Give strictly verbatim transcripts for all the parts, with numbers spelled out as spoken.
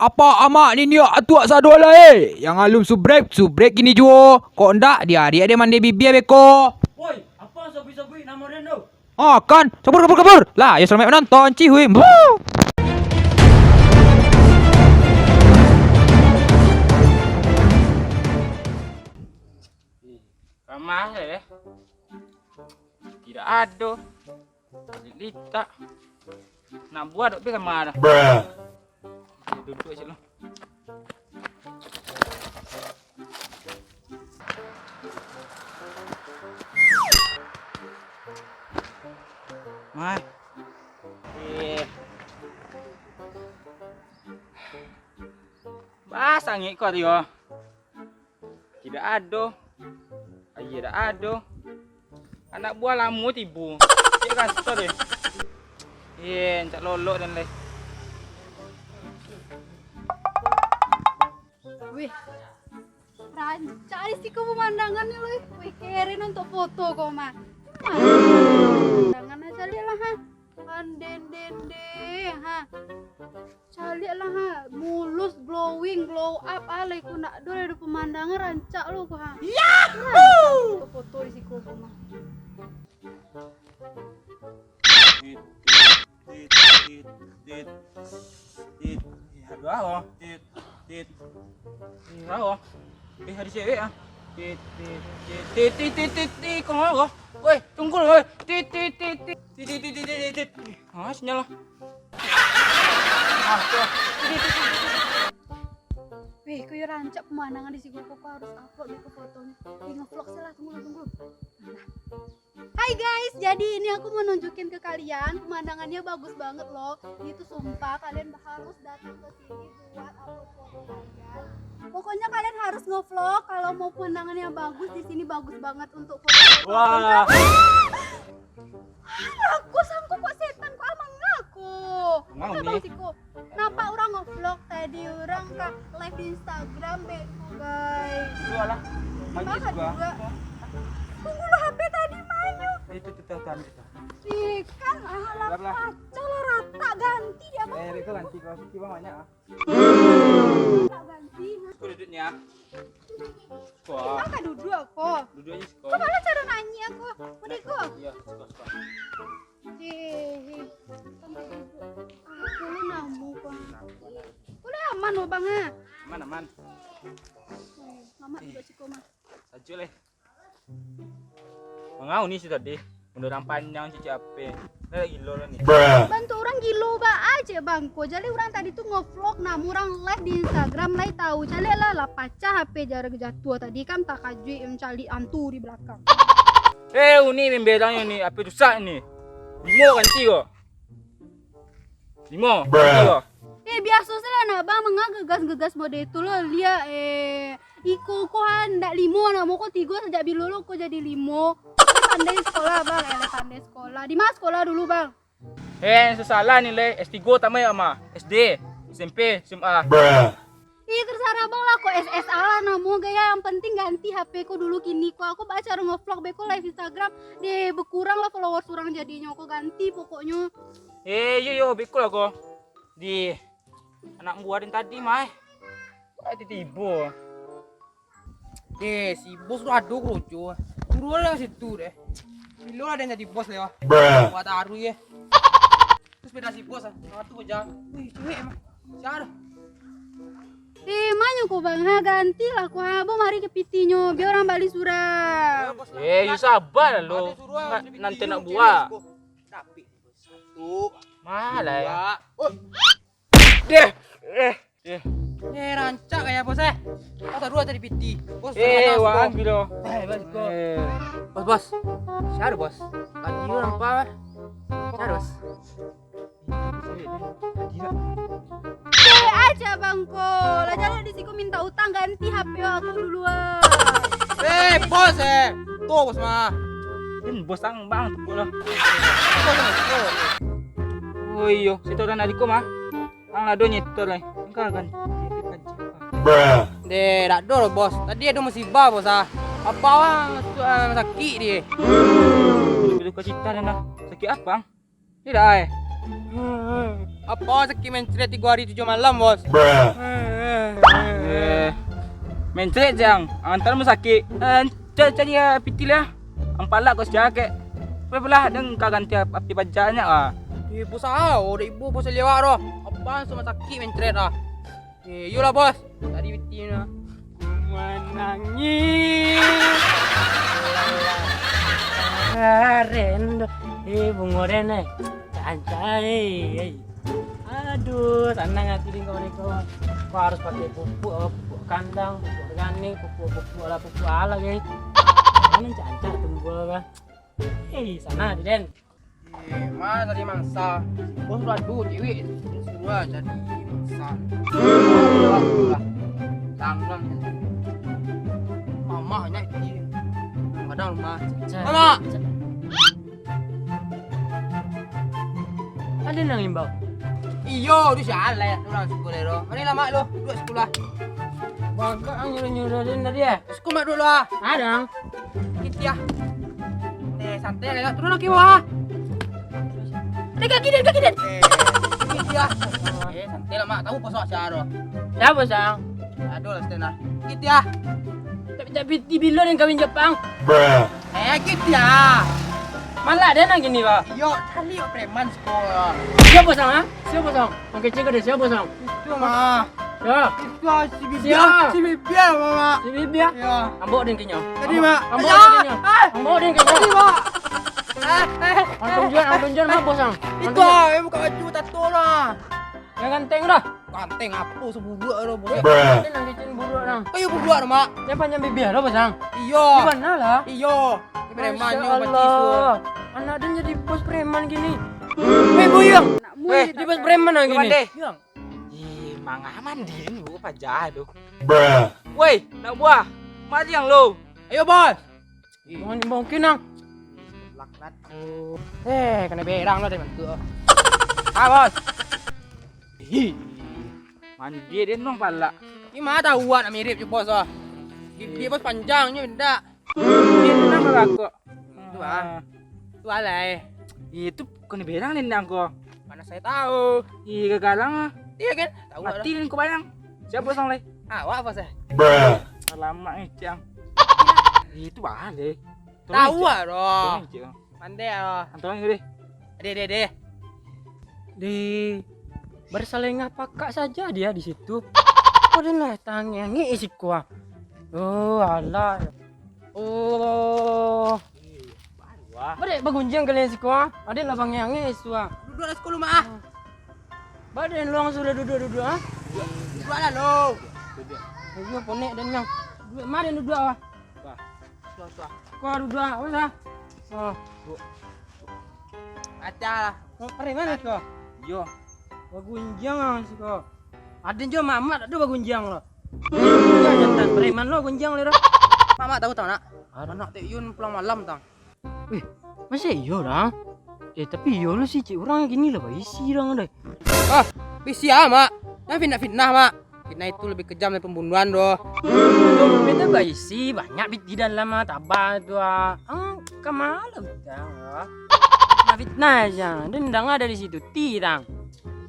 Apak, amak, niniak, atuak, sadoalae, eh. Yang alun subrek, subrek kini juo. Kok ndak, diarik dek mandeh bibia beko. Woi, apo sabuik-sabuik namo den tu? Ah, kan. Kabur, kabur, kabur. Lah, yo salamaik manonton. Cihui. Buh. Kamah deh. Tidak ado. Litak. Nak buat dok pi kamah dah. Duduak situ lah. Mai. Eh. Bah, sangik ko tadi, oh. Tidak ado. Aia dak ado. Anak buah lamo tibo. Cek raso deh. Ye, rancak lolok den leh. Wih, rancak di siko pemandangannyo, leh. Wih, keren untuak foto ko mah. Pemandangan aja liek lah, ha. Andendende, ha. Caliak lah, ha. Mulus, glowing, glow up, alai ko nak do, ado pemandangan rancak lo ko, ha. Yahoo! Rancak foto di siko ko mah. Tit, tit, tit, tit, tit. Tit. Eh, aduh, ah, oh. Tit, tit. Eh, ah, oh. Eh, ado cewek, ah. Tit, tit, tit, tit, tit, tit, tit. Kau mau, oh? Woi, tunggu, woi. Tit, tit, tit, tit. Tit, tit, tit, tit, tit, tit. Ah, sinyal lah. Ah, tu lah. Tit, tit, tit, tit, tit. Weh, ko yo rancak pemandangan di siko ko, ko harus upload deh ko fotonyo. Eh, ngevlog salah, tunggu, tunggu. Nah. Hai guys, jadi ini aku mau nunjukin ke kalian, pemandangannya bagus banget loh. Ini tuh sumpah, kalian harus datang ke sini buat upload foto kalian. Pokoknya kalian harus ngevlog kalau mau pemandangan yang bagus. Di sini bagus banget untuk foto-foto. Wah. Alah, ko sangko kok setan, kok amang aku. Mau nih. Bang Siko. Nampak urang ngevlog tadi, urang ka live di Instagram, beko, guys. Dua lah. Maju dua. Tunggu lu, H P tadi manyo. Itu, itu, itu, itu, itu. Ih, kan, ah, lah pacah lah, rata, ganti dia, Bang. Eh, beko, ganti, kalau Siki, Bang, banyak, ah. Tak ganti, ha. Aku duduknya. Wah. Maka duduk aku. Duduknya siko. Kau malah cara nyanyi aku. Mending kau. Iya, siko, siko. Hehe. Aku lu namu, Bang. Aku lu aman, lo, Bang, ha? Aman, aman. Eh, Mamat duduk siko, mah. Sajo leh. Mangau ni si tadi. Mun urang panjang cicak ape. Lah gilo lah ni. Bantu urang gilo ba aja, Bang. Ko jali urang tadi tu ngevlog, namu urang live di Instagram, lai tahu. Caliak lah, lah pacah H P jara jatuah tadi kan, takajuik mancaliak hantu di belakang. Eh, uni memberangnyo ni, ape rusak ni? Limo ganti ko. Limo ganti ko. Eh, biaso salah nak, Bang, manga gegas-gegas mode tu lo, liak, eh. Iko ko han, ndak limo, namo ko tigo, sajak bilo lo ko jadi limo. Pandai sekolah, Bang, eh, pandai sekolah. Di mana sekolah dulu, Bang? Eh, sasalah ni, leh. S tigo tamai ama. S D, S M P, S M A. Ih, terserah abang lah, ko S S A lah namo gaya, yang penting ganti H P ko dulu kini ko. Aku baca ngevlog beko live Instagram, deh, berkurang lah followers urang jadinyo, ko ganti pokoknyo. Eh, iyo, iyo, beko lah ko. Di anak buah den tadi, mai. Kok tibo-tibo? Eh, si bos tu ado karajo. Suruah lah situ deh. Bilo lah dia jadi bos lewat. Buat taruh ye. Terus sepeda si bos ah. Satu aja. Wih, cewek emang. Siapa? Eh, manyo ko bang, ha, ganti lah ko, ha, bo mari ke pitinyo, biar urang bali surang. Eh, yo sabar lah lo. Nanti nak buah. Tapi satu. Malah ya. Dua. Oh. Deh. Eh. Eh. Eh, rancak kayak bos, eh. Pas dua tadi piti. Bos, eh, terkenal, wah, bos. Bilo. Eh, bos, bos. Eh. Bos, bos. Siapa, bos? Tadi nampak, eh. Siapa, bos? Cek aja, Bang, ko. Lah, jadi di siku minta utang, ganti H P aku dulu, ah. Eh, bos, eh. Tuh, bos, mah. Ini bos, Bang, Bang, tuh, lah. Bos, bos. Oh, iyo, situ dan adikku, mah. Ang lah do nyetor lai. Engkau kan. Deh, dak do lo, bos. Tadi ado musibah, bos, ah. Apa, ah, tu, ah, sakik dia. Berduka cita, dan dah. Sakik apa, ang? Tidak, ai. Apo sakik mencret tigo hari tujuah malam, Bos? Eh, mencret, Jang. Ang tangan sakik. Eh, ca-, cari, ah, pitih lah. Ang palak ko siakek. Pai pulang, den ka ganti ap-, api bajanyo, ah. Eh, bos, ah, udah ibu, bos, lewat doh. Abang samo sakik mencret, ah. Eh, iyolah, Bos. Tadi pitih nah. Manangih. Keren doh. Eh, bungo den, eh. Cancai, eh. Aduh, sanang ati den kawan ko. Ko harus pakai pupuk, pupuk kandang, pupuk organik, pupuk, pupuk lah, pupuk alah, guys. Kan rancak tumbuah kan. Eh, sanang ati den. Eh, ma jadi mangsa. Bos lah tu, cewek suruah jadi mangsa. Lang-lang. Mamaknyo itu. Kadang rumah. Mamak! Ado nan imbau? Iyo, tu salah. Tu lah suko dero. Mari lah, Mak, lo. Duduak sikulah. Bagak ang nyuruah-nyuruah den tadi, eh? Siko mak dulu ah. Adang. Kitiah. Eh, santai lah. Turun lagi bawah. Ada kaki den, kaki den. Eh, kitiah. Eh, santai lah, Mak. Tahu pasal siapa? Siapa, Sang? Aduh lah, stand lah. Kitiah. Tapi, tapi di bilo den kawin Jepang. Eh, kitiah. Malah den nan kini, Pak. Iyo, cari preman sekolah. Siapa, Sang, ha? Siapa, Sang? Ang kecil ka den, siapa, Sang? Itu, Mak. Ya. Itu si Bibia. Sia? Si Bibia, Mak. Si Bibia? Ya. Ambo den kenyo. Tadi, Mak. Ambo den kenyo. Ambo den kenyo. Tadi, Mak. Eh, eh, ang tunjuan, ang tunjuan, Mak, bos, ang. Itu, ah, yang buka baju tato lah. Yang ganteng dah. Ganteng apo, saburuak tu, bos. Weh, den nan kecil buruak, Sang. Kayu buruak tu, Mak. Yang panjang bibia tu, bos, ang. Iyo. Di mana lah? Iyo. Di preman. Masya Allah. Anak den jadi bos preman kini. Weh, Buyang. Weh, jadi bos preman lagi ni. Ih, mangaman din lu paja tu. Woi, nak buah. Mari ang lo. Ayo, Bos. Ih. Mungkin, mungkin, ang. Laknat. Eh, kena berang lo dari bantu. Ah, Bos. Ih, mandi dia nong palak. Ini mah tahu awak nak mirip je, Bos, ah. Dia, dia, Bos, panjangnya, indak. Dia nang balakok. Tu, ah. Tu alai. Itu kena berang ni nang ko. Mana saya tahu. Ih, gagalang ah. Iya kan? Tahu. Mati lah. Ni ko bayang. Siapa sang lai? Awak apa sah? Alamak ni, Cang. Itu bahal deh. Tahu ah, doh. Tolong, Cang. Pandai ah. Tolong deh. Deh, deh, deh. Di berselengah pakak saja dia di situ. Kau dengar tangi-angi isi kuah. Oh, alah. Oh. Wah. Badek bagunjiang kalian siko, ah. Aden lah bangiang-ngiang siko, ah. Duduaklah siko lu, Mak, ah. Baden luang sudah duduak-duduak, ah. Duduaklah lu. Duduak. Iyo, ponek den yang. Duduak, ma den duduak, ah. Wah. Suah, suah. Kau duduak, apa sah? Oh. Acah lah. Mau preman siko? Iyo. Bagunjiang, ah, siko. Aden jo mamak tak ado bagunjiang lo. Jantan preman lo gunjiang lo. Mamak tahu tang, nak? Anak Tek Yun pulang malam tang. Weh, masa iyo, Dang? Eh, tapi iyo lo si cik urang kini lah baisi urang, dai. Ah, baisi ah, Mak. Jangan fitnah-fitnah, Mak. Fitnah itu lebih kejam dari pembunuhan, doh. Dompet tu baisi, banyak pitih dalam ah, tabah tu ah. Ah, ka malam tang, ah. Fitnah-fitnah aja. Den danga dari situ, ti tang.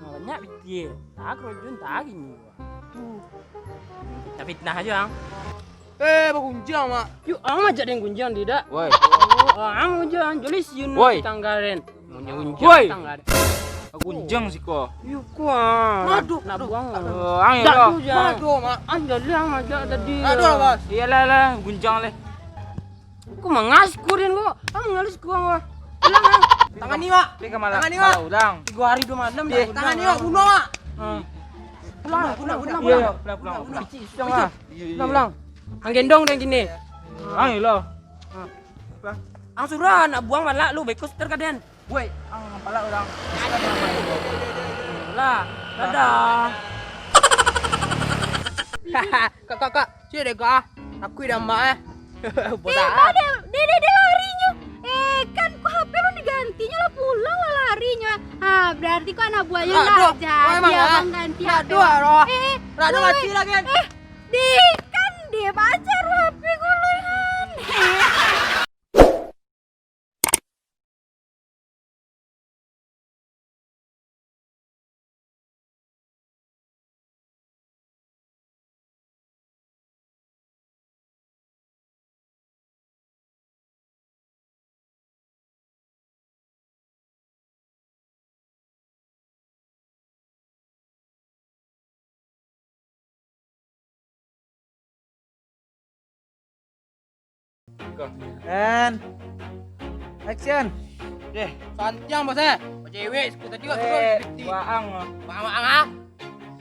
Ah, banyak pitih. Tak kerujun tak gini. Tu. Fitnah-fitnah aja, ang. Eh, bagunjiang, Mak. Yuk, ang ajak den gunjiang, tidak? Woi. Oh, ang gunjiang, joli siun. Woi. Tangga den. Munyo gunjiang. Woi. Tangga den. Bagunjiang siko. Yuk, kuah. Aduh, nak aduh, buang. Aduh. Oh, ang. Dak yo. Tu, Jang. Aduh, Mak. Ang jaleh ang ajak tadi. Aduh, Bos. Iyolah lah, gunjiang leh. Kok mangas kurin kok? Ang ngalus kuang kok. Pulang, ang. Tangan ni, Mak. Tapi ka malam, tangan ni, Mak. Malam urang. Tiga hari dua malam. Tangan ni, Mak. Bunuh, Mak. Hmm. Pulang, pulang, pulang, pulang. Iya, iya, pulang, pulang, pulang. Kecil, pulang, ah. Iya, iya. Pulang, pulang. Ang gendong den kini. Ang iyolah. Ah. Ang surah nak buang balak lu, beko setir ka den. Woi, ang palak urang. Lah, dadah. Kak, kak, kak, cik deh kak. Aku dah mak eh. Eh, Bodoh. Deh, deh, deh, deh, lari nyo. Eh, kan ku H P lu diganti nyo lah, pulang lah lari nyo. Ah, berarti ku anak buahnyo lah. Aduh, jadi abang ganti H P. Aduh, aduh. Eh, eh, mati lagi. Eh, deh, kan deh, baca H P ku lu, Han. Eh. And action. Deh, santiang, Bos, eh. Cewek suku tadi, Bos, eh, turun. Waang. Waang, waang, ah.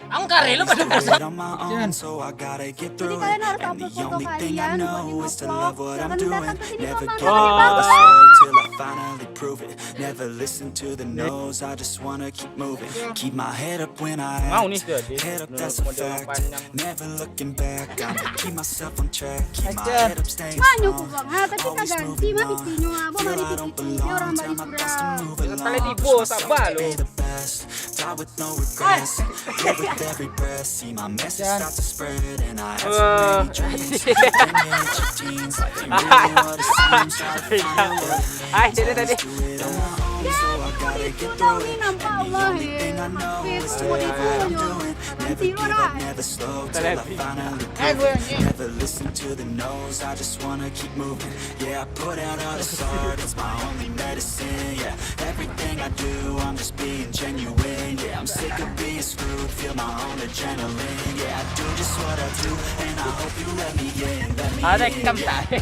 Angkar, eh, lu pada bosan. Jadi kalian harus upload foto kalian buat di vlog. Jangan datang ke sini, Bang. Never listen to the no's, I just wanna keep moving. Keep my head up when I Mau ni act. ke, dia Head up, menurut that's a model fact. panjang. Never looking back, I'ma keep myself on track. Keep my head up, staying Banyak strong. ku bang, ha, tapi ka ganti mah pitinyo, abah mari piti dia orang balik surau. Dia kata lagi bos, sabar lo. Be the best. Die with no regrets. Live with every breath. See my message start to spread, and I have so many dreams. When you hit your teens, life ain't really what it seems. Try to find your way. Ai, dia tadi. Do it on my own, so I gotta get through it. And the only thing I know is to live what I'm doing. Never give up, never slow till I finally prove it. Never listen to the no's, I just wanna keep moving. Yeah, I put out all this art, it's my only medicine. Yeah, everything I do, I'm just being genuine. Yeah, I'm sick of being screwed, feel my own adrenaline. Yeah, I do just what I do, and I hope you let me in. Let me Ada in. kam Yeah. Tahe.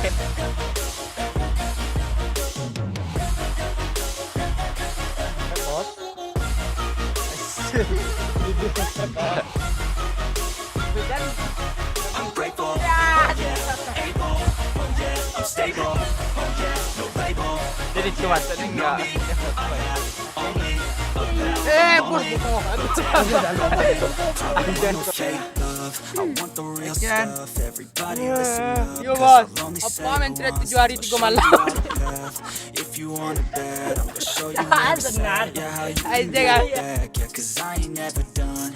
I'm grateful. Oh yeah, able. Oh yeah, I'm stable. Oh yeah, no label. Jadi cuaca ni enggak. I have only a path. Eh, bos. I want no fake love. I want the real stuff. Everybody listen up. Yo, 'Cause bos. I'll only Apa say main the thread ones tujuh hari, that tiga will malam? show you the path. If you want it bad, I'ma show you where it's at. Yeah, how you Ai, can jangan. get back. Yeah, 'cause I ain't never done.